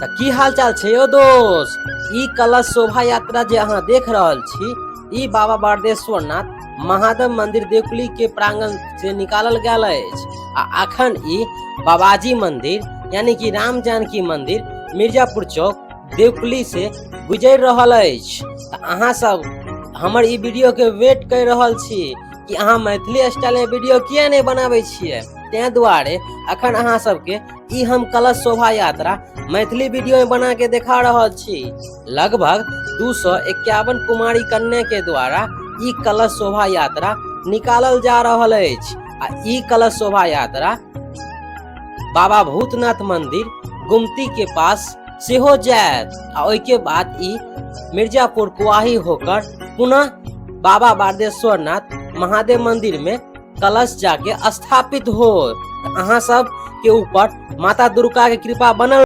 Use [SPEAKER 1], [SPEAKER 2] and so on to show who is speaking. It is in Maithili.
[SPEAKER 1] तऽ की हाल चाल छै यौ दोस्त। ई कलश शोभा यात्रा जे अहाँ देख रहल छी, ई बाबा बारदेश्वर नाथ महादेव मंदिर देवकुली के प्रांगण से निकालल गेल अछि आ अखन ई बाबाजी मंदिर यानी कि राम जानकी मंदिर मिर्जापुर चौक देवकुली से गुजरि रहल अछि। तऽ अहाँ सब हमर ई वीडियो के वेट कर रहल छी कि अहाँ मैथिली स्टाइल में वीडियो किया नहीं बनाबै छियै, तें दुआरे अखन अहाँ सबके ई हम कलश शोभा यात्रा मैथिली वीडियो में बना के देखा रहल छी। लगभग 251 कुमारी कन्या के द्वारा ई कलश शोभा यात्रा निकालल जा रहल अछि आ ई कलश शोभा यात्रा बाबा भूतनाथ मंदिर गुमती के पास सेहो जायत आ ओहिके बाद ई मिर्जापुर कुआही होकर पुनः बाबा बारदेश्वर नाथ महादेव मंदिर में कलश जाके स्थापित हो। अहाँ सब के ऊपर माता दुर्गा के कृपा बनल।